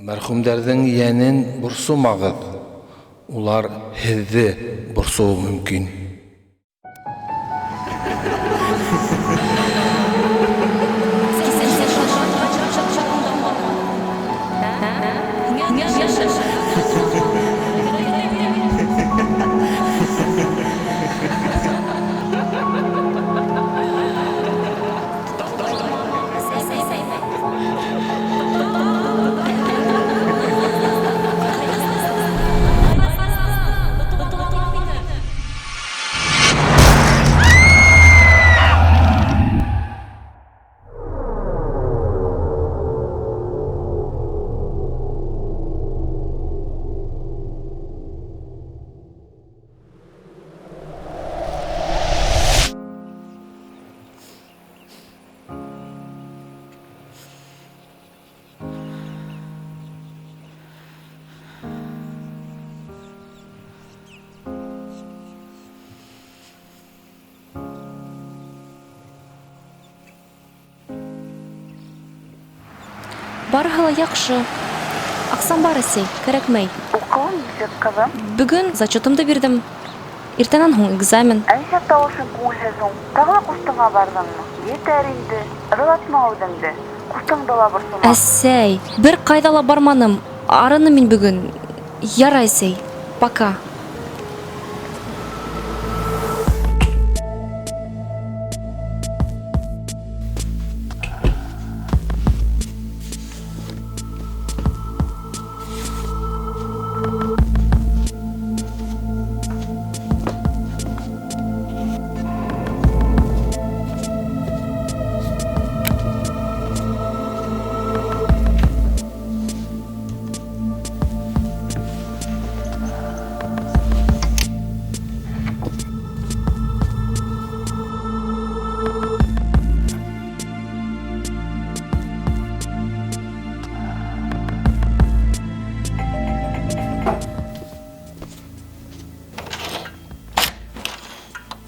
Мәрхүмдәрҙең йәнен борсомағыҙ, улар һеҙҙе борсоуы мөмкин. Барыһы ла яҡшы. Аҡсам бар, әсәй, кәрәкмәй. Уҡыуың нисек, ҡыҙым? Бөгөн зачетымды бирҙем. Иртәнән һуң экзамен. Ә нишләп тауышың күңелһеҙ һуң? Тағы ла ҡустыңа барҙыңмы? Етәр инде. Ыҙалатма үҙеңде. Ҡустыңды ла борсома. Әсәй, бер ҡайҙа ла барманым. Арыным мин бөгөн. Ярай, әсәй. Пока.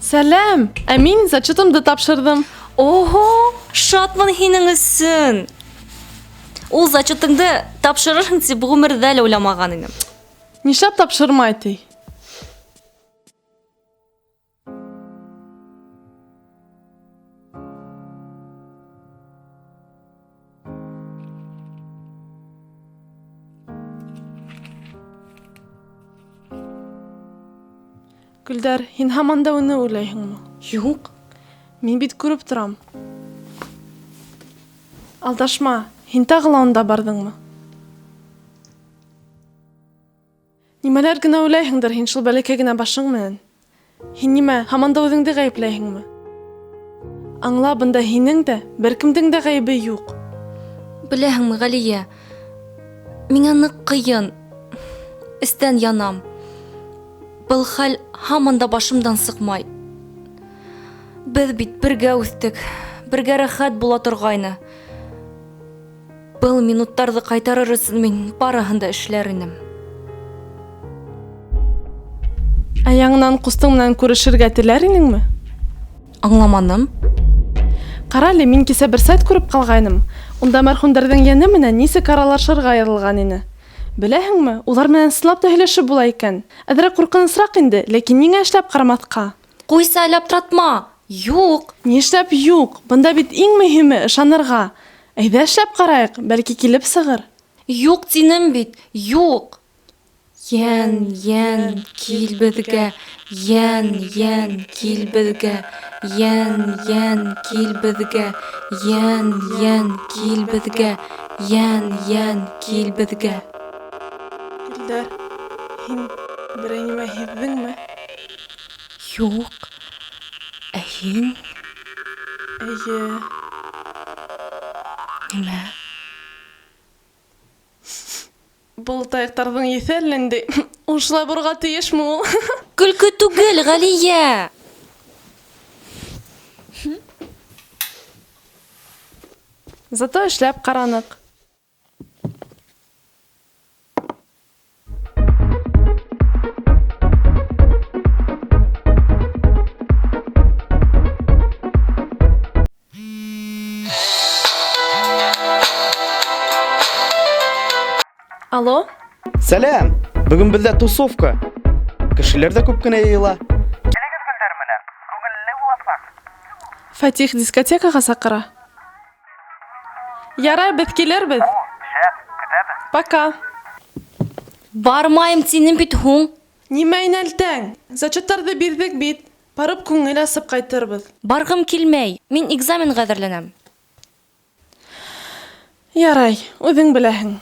Сәләм! Ә мин зачетымды тапшырҙым. Ого, шатмын һинең өсөн. Ул зачетыңды тапшырырһың тип ғүмерҙә лә уйламаған инем. Нишләп тапшырмай ти? Гөлдәр, һин һаман да уны уйлайһыңмы? Юҡ. Мин бит күреп торам. Алдашма, һин тағы ла унда барҙыңмы? Нимәләр генә уйлайһыңдыр һин шул бәләкәй генә башың менән? Һин нимә, һаман да үҙеңде ғәйепләйһеңме? Аңла, бында һинең дә, бер кемдең дә ғәйебе юҡ. Беләһеңме, Ғәлиә, миңә ныҡ ҡыйын. Эстән янам. Был хәл һаман да башымдан сыҡмай. Беҙ бит бергә үҫтек, бергә рәхәт була торғайны. Был минуттарҙы ҡайтарыр өсөн мин барыһын да эшләр инем. Ә яңынан ҡустың менән күрешергә теләр инеңме? Аңламаным. Ҡара әле, мин кисә бер сайт күреп ҡалғайным. Унда мәрхүмдәрҙең йәне менән нисек аралашырға яҙылған ине. Беләһеңме, улар менән ысынлап та һөйләшеп була икән. Әҙерәк ҡурҡынысыраҡ инде, ләкин ниңә эшләп ҡарамаҫҡа? Ҡуйса әле, аптыратма. Юҡ. Нишләп юҡ? Бында бит иң мөһиме ышанырға. Әйҙә эшләп ҡарайыҡ, бәлки килеп сығыр. Юҡ тинем бит, юҡ. Йән, йән, кил беҙгә, йән, йән, кил беҙгә, йән, йән, кил беҙгә, йән, йән, кил беҙгә, йән, йән, кил беҙгә. Гөлдәр, һин берәй нимә һиҙҙеңме? Юҡ. Ә һин? Эйе. Нимә? Был таяҡтарҙың еҫе әллә ниндәй. Ул шулай булырға тейешме ул? Көлкө түгел, Ғәлиә! Зато эшләп ҡараныҡ. Алло? Сәләм! Бөгөн беҙҙә тусовка. Кешеләр ҙә күп кенә йыйыла. Килегеҙ Гөлдәр менән, күңелле буласаҡ. Фатих дискотекаға саҡыра. Ярай, беҙ килербеҙ. О, шәп, көтәбеҙ. Пока. Бармайым тинем бит һуң. Нимә инәлтәң? Зачеттарҙы бирҙек бит. Барып күңел асып ҡайтырбыҙ. Барғым килмәй. Мин экзаменға әҙерләнәм. Ярай, үҙең беләһең.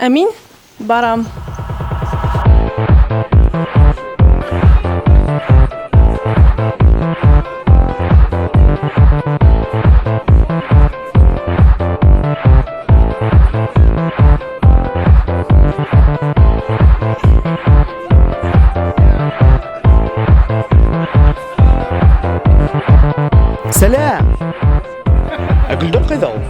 Ә мин барам. Сәләм! Ә Гөлдәр ҡайҙа ул?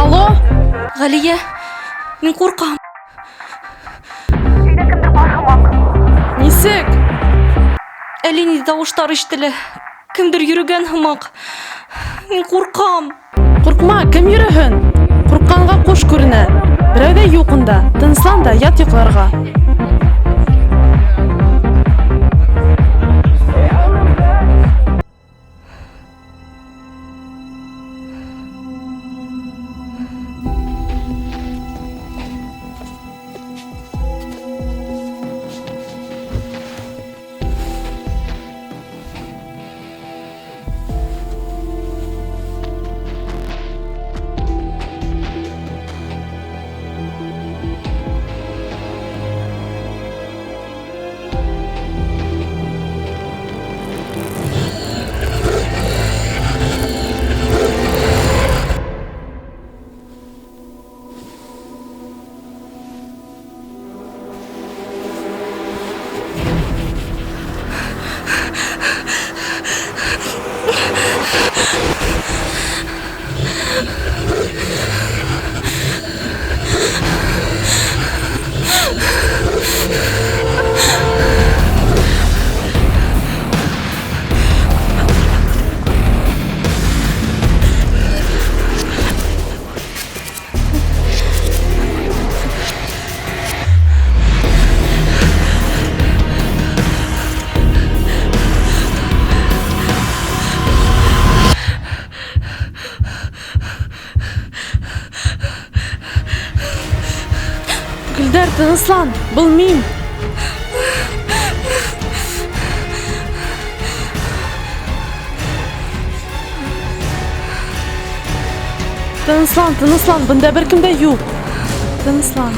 Алло? Ғәлиә, мин ҡурҡам. Өйҙә кемдер бар һымаҡ. Нисек? Әллә ни тауыштар ишетелә. Кемдер йөрөгән һымаҡ. Мин ҡурҡам. Ҡурҡма, кем йөрөһөн? Ҡурҡҡанға ҡуш күренә. Берәү ҙә юҡ унда. Тыныслан да ят йоҡларға. Гөлдәр, тыныслан. Был мин. Тыныслан, тыныслан. Бында бер кем дә юҡ. Тыныслан.